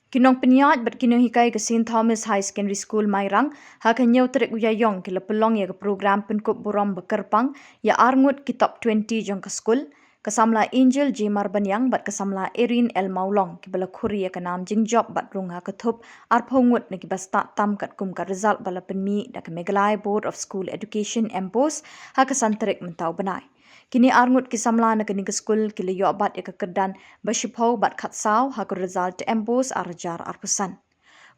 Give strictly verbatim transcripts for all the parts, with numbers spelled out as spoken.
Ki nongpynïaid bad ki nonghikai ka St Thomas Higher Secondary School Mairang, ha ka hynñiew tarik u Ïaïong ki la pynlong ïa ka program pynkup burom ba kyrpang ïa arngut ki top twenty jong ka skul, ka samla Angel J Marbaniang bad ka samla Erin L Mawlong, kiba la khur ïa ka nam jingjop bad rung ha ka thup arphew ngut na kiba stad tam katkum ka result ba la pynmih da ka Meghalaya Board of School Education, MBOSE, ha ka san tarik mynta u bnai. Kine arngut ki samla na kane ka skul ki la ïoh bat ïa ka kyrdan ba shiphew bad khatsaw ha ka result MBOSE ar hajar arphew san.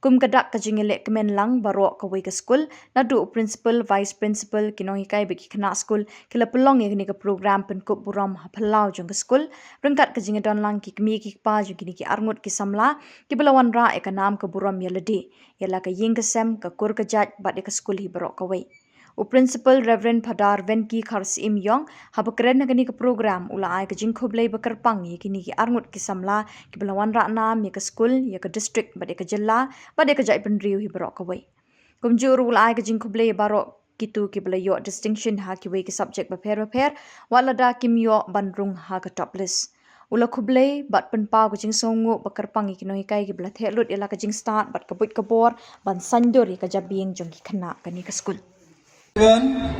Kum ka dak ka jingïaleh kmen lang baroh kawei ka skul, naduh u principal, vice principal, ki nonghikai bad ki khynnah skul, ki la pynlong ïa kane ka program pynkup burom ha phyllaw jong ka skul, ryngkat ka jingïadon lang ki kmie ki kpa jong kine ki arngut ki samla, kiba la wanrah ïa ka nam ka burom ïa lade, ïa la ka ïing ka sem, ka kur ka jait bad ïa ka skul hi baroh kawei. U Principal Reverend Phadar Venki Kharsyiem Ïong, haba kren ha kane ka program, u la ai ka jingkhublei ba kyrpang ïa kine ki arngut ki samla kiba la wanrah nam ïa ka skul, ïa ka district bad ïa ka jylla bad ïa ka jaitbynriew hi baroh kawei. Kumjuh ruh u la ai ka jingkhublei ïa baroh kito kiba la ïoh distinction ha kiwei ki subject bapher bapher, wat lada kim ïoh ban rung ha ka top list. U la khublei bad pynpaw ka jingsngewnguh ba kyrpang ïa ki nonghikai kiba la theh lut ïa la ka jingstad bad ka buit ka bor ban saiñdur ïa ka jabieng jong ki khynnah kane ka skul. Everyone?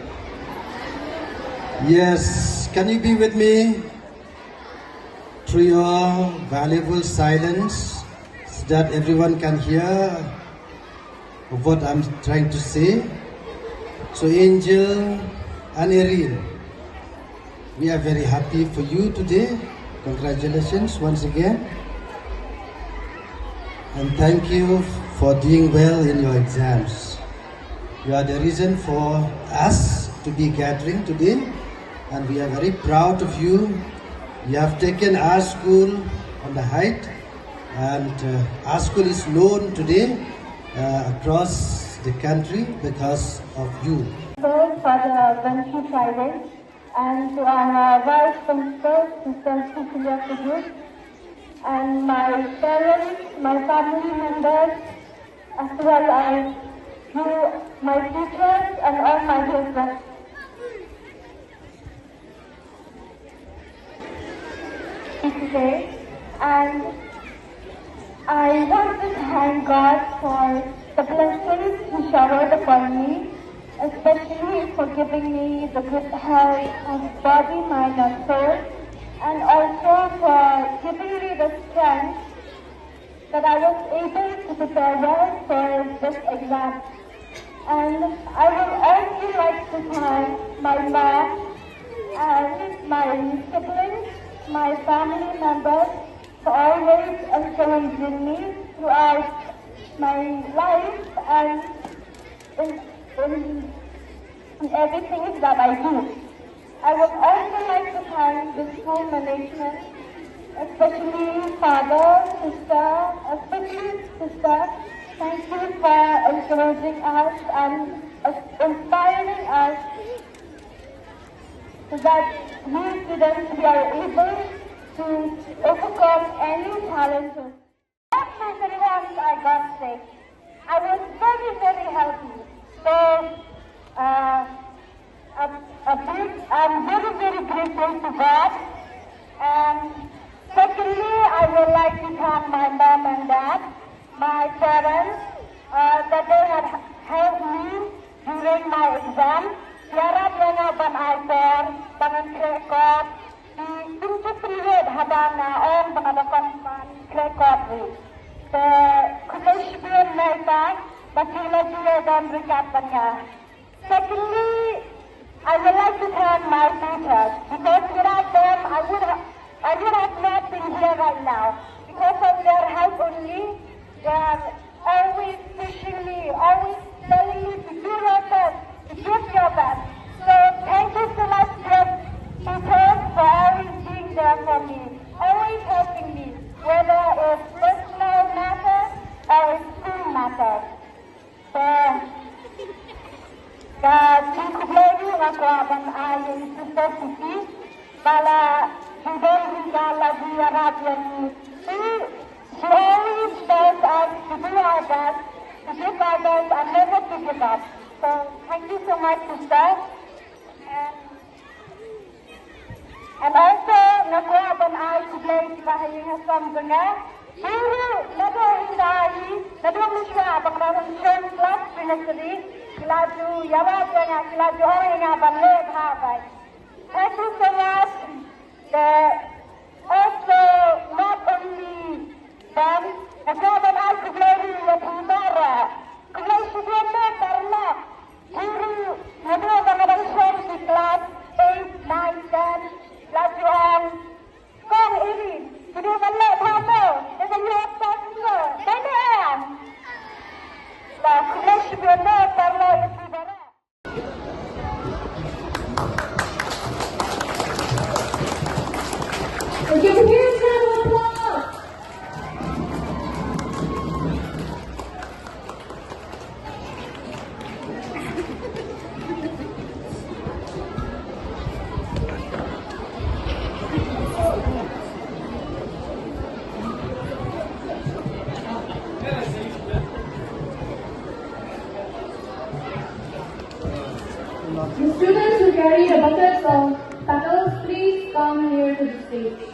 Yes, can you be with me through your valuable silence so that everyone can hear what I'm trying to say? So, Angel and Erin, we are very happy for you today. Congratulations once again. And thank you for doing well in your exams. You are the reason for us to be gathering today, and we are very proud of you. You have taken our school on the height, and uh, our school is known today uh, across the country because of you. First, Father Venki Private, and to our Vice Principal, Sister Cecilia Kudus, and my parents, my family members, as well as you, my teachers, and all my dear friends. Today, and I want to thank God for the blessings He showered upon me, especially for giving me the good health of body, mind, and soul, and also for giving me the strength that I was able to prepare well for this exam. And I would also like to thank my mom and my siblings, my family members for always encouraging me throughout my life and in, in, in everything that I do. I would also like to thank the school management, especially father, sister, especially sister. Thank you for encouraging us and inspiring us so that we students we are able to overcome any challenges. At my very end, I got sick. I was very, very healthy. So, uh, a, a big, I'm very, very grateful to God. And secondly, I would like to thank my mom and dad, my parents, uh, that they had helped me during my exam. Ïarap ïa nga ban ai por, ban ngan khreh kot, Kumjuh pynlong haba nga ong ba nga da kongsan khreh kot ruh. Te khublei shibun na ita ba phi la ju ïadon ryngkat bad nga. Secondly, I would like to thank my teachers because without them I would ha- I would have not been here right now. Because of their help only, they are always pushing me, always telling me to do your best, to give your best. So thank you so much, dear teachers, for always being there for me, always helping me, whether it's personal matters or it's school matters. Te ka jingkhublei ruh nga kwah ban ai ïa i Sister Siti ba la ju don ryngkat, la ju ïarap ïa ngi. She, she always tells us to do our best, to give our best and never to give up. So thank you so much, Sister. And And also nga kwah ban ai khublei kiba ha ïing ha sem jong nga. Phi ruh naduh ynda Shon klas pre-nursery, ki la ju ïalam ïa nga, ki la ju ong ïa nga ban leh bha bha. Thank you so much. Te also not only them, nga kwah ban ai khublei ruh ïa phi baroh. Khublei shibun paralok. Guru, nga dei ba nga dang shon ki klas eight, nine, ten, la ju ong Kong Irin, ki dei ban leh bha mo, dei ban ïoh tang mo, dei ne em? Ba khublei shibun mo paralok ïa phi baroh. Give him a round of applause. The students who carry the buckets of petals, please come here to the stage.